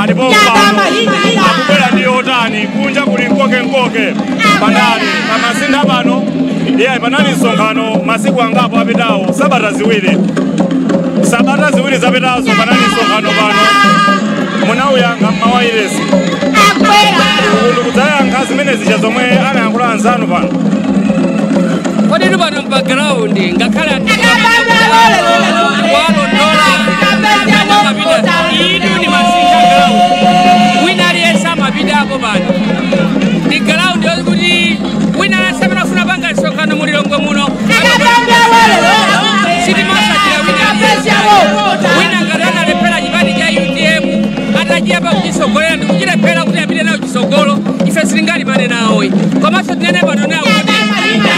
Alipo pano akubwera ndi otani kunja kuli nkoke pandali pamasintha pano. Iye panali msonkhano masiku angapo apitawo, sabata ziwiri, sabata ziwiri zapitazo panali msonkhano pano munauyankha mmawayilesi ndikudzayankha zimene zija zomwe anayankhula anzanu pano. Kodi ndi pano background ngakhale walondola amapita idu ni Masintha ground, wina aliyense amapitapo pano ndi ground yokuti wina aliyense amene afuna panga msonkhano mu Lilongwe muno sitimasatira wina aliyense. Wina ngati analephera chipani cha UTM atachiyamba kuchisogolera ndikuchilephera kuti apite nawo chisogolo, ife sitingalimane nawo. Komanso tinene pano nawo kuti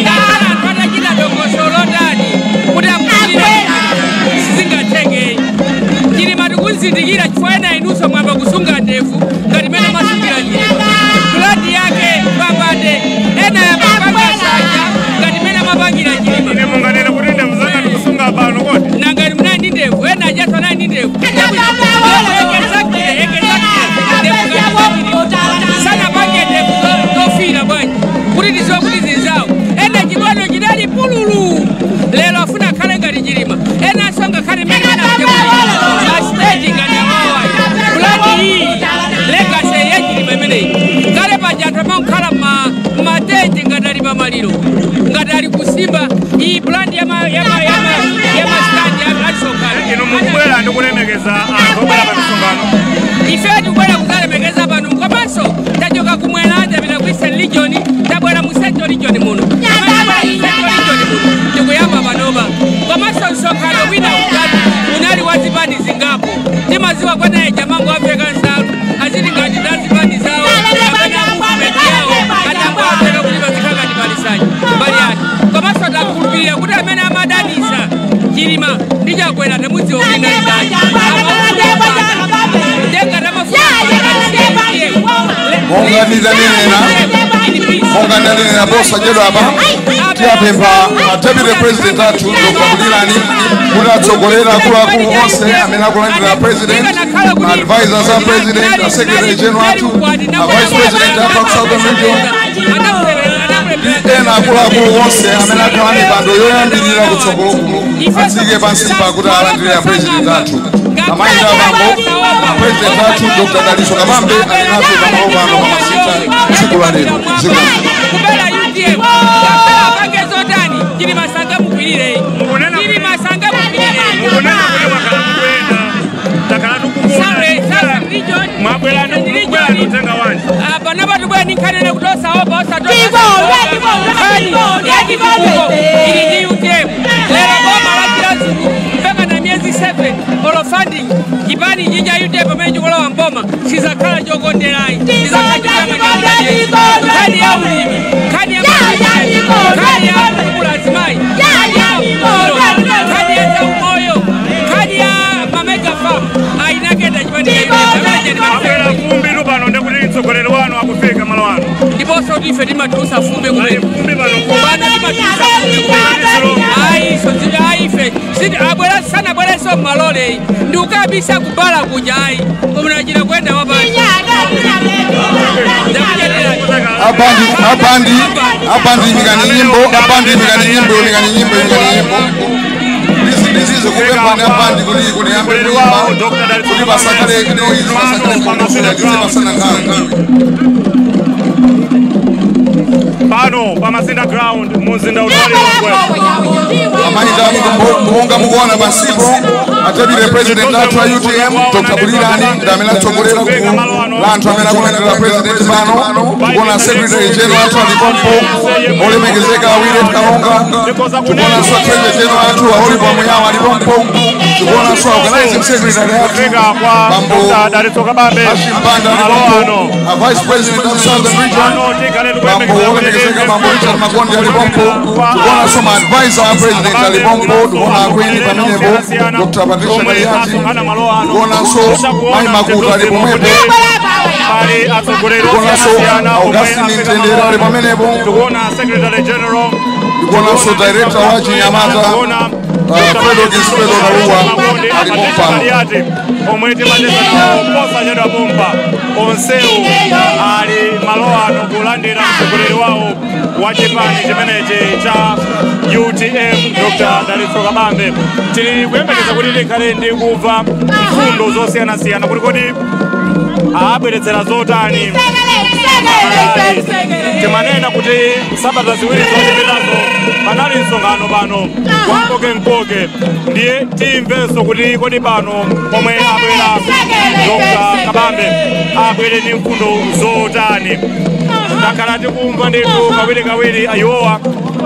ngakhale anthu atachita dongosolo lotani kuti amukulire sizingatheke. Chilima tikunzindikira chifukwa ena inunso mwamba kusunga ndevu ngati mene mwasungira Chilima, brand yake papande ena yamapanga sanja ngati mene amapangira Chilima. Ine munganene kuti ndevu zanga ndikusunga pano kodi? Nangati munali ndi ndevu ena ajaso anali ndi ndevu sanapange ndevu zofira bwanji kuti tiziwe kuti zinzawo. Ena chibwano chidali pululu lero afuna akhale ngati Chilima, enanso ngakhale mmene masiteji ngati awawayi. Brand iyi legacy ya Chilima imeneyi kale paja anthu amakhala mmatenti ngati ali pamaliro ngati ali kusimba. Iyi brand ya masitandi alisonkhano. Inu mukubwera ndi kulemekeza anthu obwera pa misonkhano. Ife tikubwera kudzalemekeza pano, komanso tachoka kumwera tapita ku Eastern Region, tabwera mu Central Region muno. Central Region muno tikuyamba panopa. Komanso msonkhano wina utatu unali wa zipani zingapo, timaziwa kwanaye jamango aveka nsalu azili ngati za zipani zawo kapena movement yawo atango aveka kuti pazikhala ngati palisanji mbali yake. Komanso takhulupirira kuti amene amadanisa Chilima ndi Chakwera tamudziwa kuti ndani ndani. Monga ndanenera posachedwa apa, tiyapempha deputy president athu Dr. Bulirani kuti atsogolera akuluakulu onse amene akulandira president, ma advisors a president, a secretary general athu, a vice president athu aku Southern Region ndi ena akuluakulu onse amene akhala mipando yoyambirira kutsogolo kuno atsike pansipa kuti alandire a president athu. Amayi ndi abambo, president athu Dr. Dalitso Kabambe ali nafe pamalo pano pa Masintha tsiku la lero. Kubera UTM ngakhale apange zotani Chilima sangamukwirire, Chilima sangamukwirire. Mukunena kuti mwakhala mukuyenda, takhala tikukuona mwabwera ndikubwera ndi uthenga wanji? Panopa tibwera ndi nkhani kuti osaopa osatoa nkhani yachitukuko ili ndi UTM. Lero boma la Chiradzulu mpaka na miyezi 7 olo funding chipani ichi cha UTM pamene chikulowa mboma sizakhala chokonderayi, sizakhala choyang'anira nkhani ya ulimi, nkhani ya nkhani ya kutukula azimayi, nkhani ya maphunziro, nkhani ya zaumoyo, nkhani ya mamega farm ayinaketa chipani cha UTM. Abwera fumbi tu pano ndikuti mtsogoleri wanu akufika malo ano. Ndiponso kuti ife timatulusa fumbi kumene fumbi pano pano timatulusa fumbi kumene ayi so ayi ife siti abwera sanabwerenso mmalole ndi ukabisa kubala kuja ayi koma nachita kuyenda wapansi. Abandi imikani nyimbo, abandi imikani nyimbo, imikani nyimbo, imikani nyimbo. Ndizizo kupempha abandi kuti kuti yambe kuimba kuti pasakhale noise, pasakhale phokoso, pasana nthawi. Pano pa Masintha ground mu mzinda uno wa Lilongwe. Amayi ndi abambo, monga mukuona pansipo, a deputy president athu a UTM Dr. Bulirani ndi amene atsogolera gulu la anthu amene akulandira president pano. Tikuona secretary general athu alipompo olemekezeka Willet Kalonga, tikuonanso treasurer general athu a Oliver Muyawa alipompo, tikuonanso organizing secretary athu Kufika kwa Bambo Dr. Dalitso Kabambe Hashim Banda malo alipompo, ano. a vice president of Southern Region Pano tikhale Bambo tikuyembekezera kuti olemekezeka Bambo Richard Makonde alipompo, tikuonanso ma advisor a president alipompo, tikuona akwini pamenepo Dr. Patricia Kaliati, tikuonanso Mai Makuta ali pomwepo, pali atsogoleri tikuonanso osiyanasiyana omwe Augustine afika Mtendere malo ali ano. pamenepo, Tikuona secretary general, tikuonanso director wa Chinyamata tikuona Frederick Fredo Kaluwa Makonde, ali Patricia pompano. Kaliati. Omwe timacheza nawo posachedwa pompa onsewu ali malo ano kulandira mtsogoleri wawo wa chipani chimenechi cha UTM Dr. Dalitso Kabambe. Tili kuyembekeza kuti tikhale ndi kumva mfundo zosiyanasiyana kuti kodi abweretsera zotani. Timanena kuti sabata ziwiri zochepetazo panali msonkhano pano wa mkokenkoke, ndiye timvenso kuti kodi pano pomwe abwera Dr. Kabambe abwere ndi mfundo zotani. Takhala tikumva ndithu kawirikawiri ayiwowa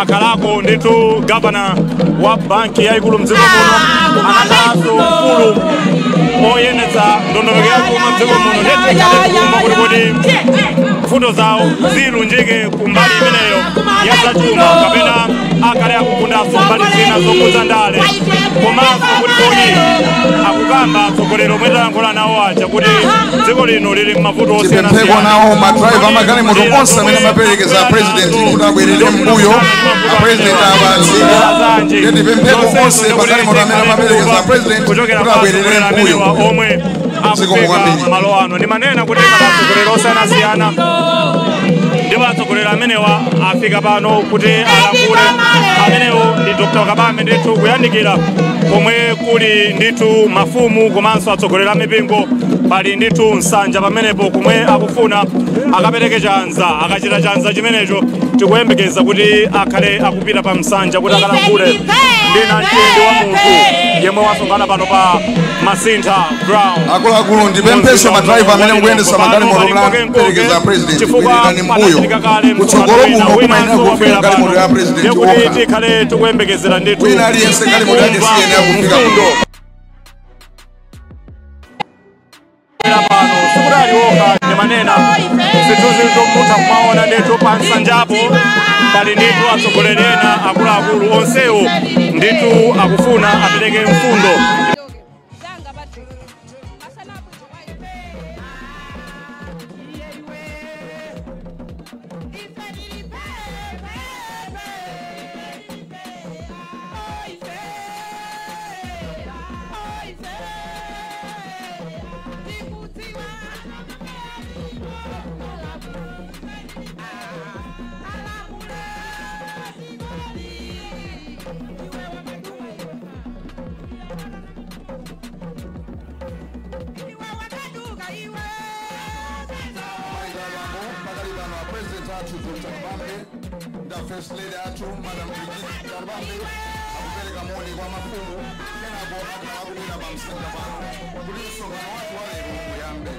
akhalako ndithu gavana wa banki yayikulu mdziko muno, anakhalanso mkulu oyendetsa ndondomeko yakuma mdziko muno. Ndiye tikhale tikumva kuti kodi mfundo zawo zilunjike kumbali imeneyo ya zachuma kapena akhale akugundanso mbali zina zokhudza ndale, komanso kuti kodi akukamba atsogoleri omwe tayankhula nawo aja kuti dziko lino lili m'mavuto Tipempheko nawo madraiva amagalimoto onse amene amaperekeza president kuti abwerere mbuyo, a president abatsika. Ndiye tipempheko onse magalimoto amene amaperekeza president kuti abwerere mbuyo. Omwe Zikomo akufika kwambiri. Malo ano ndimanena kuti atsogoleri osiyanasiyana ndipo atsogoleri amenewa afika pano kuti alankhule. Amenewo ndi Dr. Kabambe ndithu kuyandikira komwe kuli ndithu mafumu komanso atsogoleri a mipingo, pali ndithu nsanja pamenepo komwe akufuna akapereke chanza. Akachita chanza chimenecho tikuyembekeza kuti akhale akupita pa msanja kuti akalankhule ndi namtindi wa munthu yemwe wasonkhana pano pa Masintha Ground. Akuluakulu, ndipempheso madraiva amene mukuyendetsa magalimoto kuperekeza president, bwererani mbuyo. Kutsogolo kuno kumayenera kufika galimoto ya president kuti okha. Tikhale tikuyembekezera ndithu Wina aliyense galimoto yake siyenera kufika mfundo kuno. Pano sikuti okha, ndimanena zinthuzi mutha kumaona ndithu pa nsanjapo pali ndithu atsogoleri ena akuluakulu, onsewo ndithu akufuna apereke mfundo. Zanga Patrick. Masana abwino kwa ife. Pakali pano a president athu Dr. Kabambe nda first lady athu Madam Brigitte Kabambe akupereka moni kwa mafumu, kenako akhala akupita pa msanja pano kuti msonkhano wathu wa lero uyambe.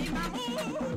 Imamu.